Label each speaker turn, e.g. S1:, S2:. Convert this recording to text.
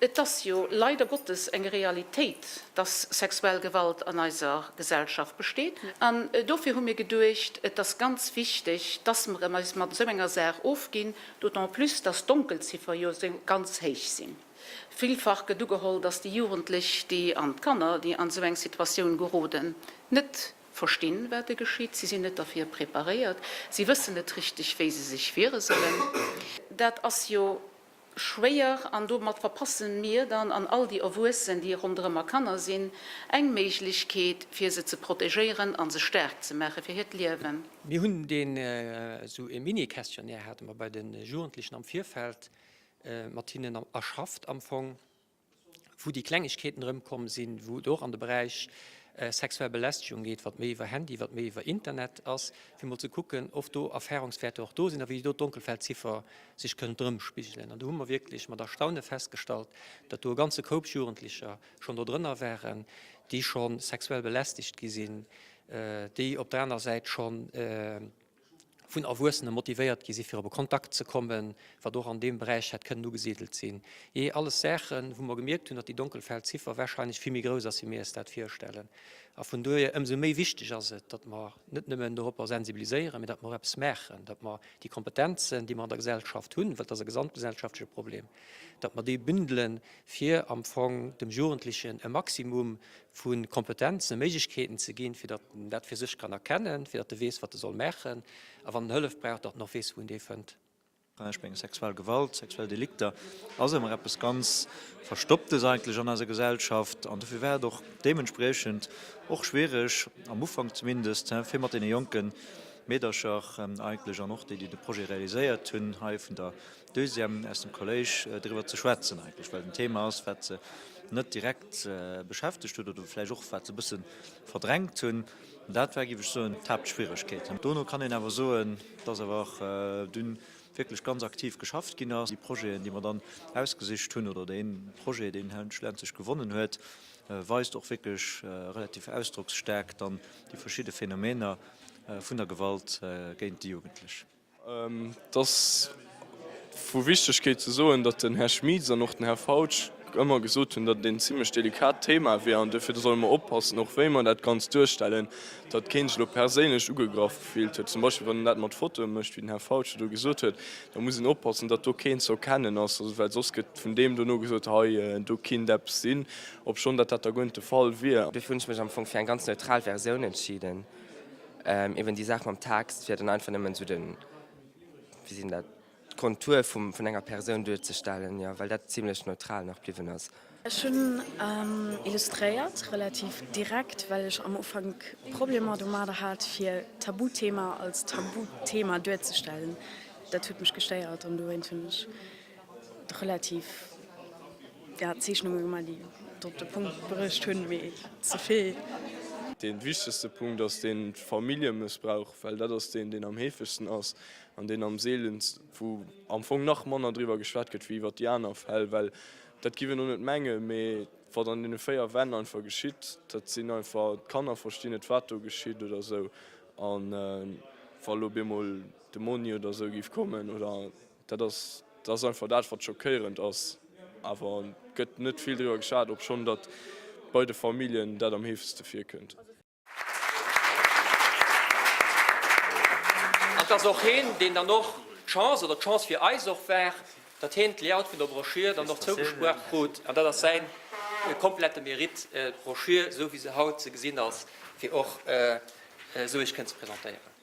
S1: Et ass jo leider Gottes eng Realitéit, dass sexuell Gewalt an eiser Gesellschaft besteet. An dofir hu mir geduecht, et ass ganz wichteg, dass mer eis mat esou enger Saach ofginn, d'autant plus, dass d'Donkelziffer jo esou ganz héich sinn. Villfach gëtt ugeholl, dass déi Jugendlech, déi an d'Kanner, déi an esou eng Situatioun geroden, net verstinn, wat e geschitt. Si sinn net derfir preparéiert. Si wëssen net richteg, wéi se sech wiere sollen. Dat ass jo schwéier an domat verpasse mir dann an all déi Erwuessen, déi ronderëm a Kanner sinn, eng Méiglechkeet, fir se ze protegéieren a se staark ze maache fir hiert Liewen.
S2: Mir hunn deen, esou e Mini-Questionnaire hate mer bei de Jugendlechen am Virfeld mat hinnen erschafft am Fong. wou déi Klengegkeeten erëmkomm sinn, wou et och an de Beräich sexuell Belästegung geet, wat méi iwwer Handy, wat méi iwwer Internet ass, fir mol ze kucken, ob do Erfahrungswäerter och do sinn a wéi do d'Donkelfeldziffer sech kënnt erëmspigelen. An do hu mer wierklech mat Erstaune festgestallt, datt do e ganze Koup Jugendlecher schonn do drënner waren, déi scho sexuell belästegt gi sinn, déi op der aner Säit schonn, vun Erwuessene motivéiert gi si fir op e Kontakt ze kommen, wat och an deem Beräich hätt kënnen ugesidelt sinn. Jee, alles Saachen, wou mer gemierkt hunn, datt déi Donkelfeldziffer wahrscheinlech vill méi grouss ass, wéi mir eis dat virstellen. A vun dohier ëmsou méi wichteg ass et, datt mer net nëmmen doropper sensibiliséieren, mee datt mer och eppes maachen, datt mer déi Kompetenzen, déi mer an der Gesellschaft hunn, well et ass e gesamtgesellschaftleche Problem, datt mer déi bündelen, fir am Fong dem Jugendlechen e Maximum vu Kompetenzen, Méiglechkeeten ze ginn, fir datt en dat fir sech kann erkennen, fir datt e weess, wat e soll maachen, a wann en Hëllef brauch, datt en och weess, wou en déi fënnt.
S3: Ech mengen, sexuell Gewalt, sexuell Delikter ass ëmmer eppes ganz Verstopptes eigentlech an eiser Gesellschaft. An dofir war et och deementspriechend och schwiereg, am Ufank zumindest, fir mat deene jonke Meedercher eigentlech an och déi, déi de Projet realiséiert hunn hei vun der Deuxième aus dem Kolléisch driwwer ze schwätzen eigentlech, well et en Thema ass, wat se net direkt beschäftegt huet oder vläicht och wat se e bësse verdrängt hunn. Dat war, géif ech soen, d'Haaptschwieregkeet. Dono kann een awer soen, dass awer och dunn wierklech ganz aktiv geschafft ginn ass. Déi Projeten, déi mer dann ausgesicht hunn, oder dee Projet, deen schlussendlech gewonnen huet, weist och wierklech relativ ausdrocksstaark dann déi verschidde Phänomener vun der Gewalt géint déi Jugendlech.
S4: Et ass vu Wichtegkeet ze soen, datt den Här Schmieds an och den Här Fautsch ëmmer gesot hunn, datt et een zimlech delikat Thema wier an duerfir solle mer oppassen, och wéi mer dat Ganzt duerstellen, datt keen sech elo perséinlech ugegraff gefillt huet. Zum Beispill wann een dat mat Fotoe mécht, wéi den Här Fautsch do gesot huet, da muss een oppassen, datt do keen ze erkennen ass, well soss gëtt vun deem dono gesot, hei do kinnt eppes sinn, obschonn datt dat da guer net de Fall wier.
S5: Duerfir hunn ech mech am Fong fir eng ganz neutral Versioun entschiden. Eben déi Saach mam Text fir dann einfach nëmmen esou den, wéi seet een dat, d'Kontur vum, vun enger Persoun duerzestellen, jo, well dat zimlech neutral nach bliwwen ass.
S6: Ech hunn illustréiert, relativ direkt, well ech am Ufank Problemer domadder hat fir Tabuthema als Tabuthema duerzestellen. Dat huet mech gestéiert an dowéint hunn ech relativ ja, Zeechnunge gemaach, déi et op de Punkt bruecht hunn, mee ze vill.
S4: Dee wichtegste Punkt ass dee Familljemëssbrauch, well dat ass deen, deen am heefegsten ass an deen am seelenst, wou am Fong nach manner driwwer geschwat gëtt wéi iwwer déi aner Fäll, well dat giff een och net mengen, mee wat an deene 4 Wänn einfach geschitt, dat sinn einfach, d'Kanner verstinn net, wat do geschitt oder esou. A wa lo op eemol de Monni oder esou géif kommen oder Dat ass, dat ass einfach dat, wat schockéierend ass. Awer et gëtt net vill driwwer geschwat, obschonn datt bei de Familljen dat am heefegste virkënnt.
S2: An et ass och heen, deen dann och d'Chance, oder d'Chance fir eis och war, datt heen d'Layout vun der Broschür dann och zougespuart krut. An dat ass säin komplette Mérite, d'Broschür, esou wéi se haut ze gesinn ass, fir och esou iech kënnen ze presentéieren.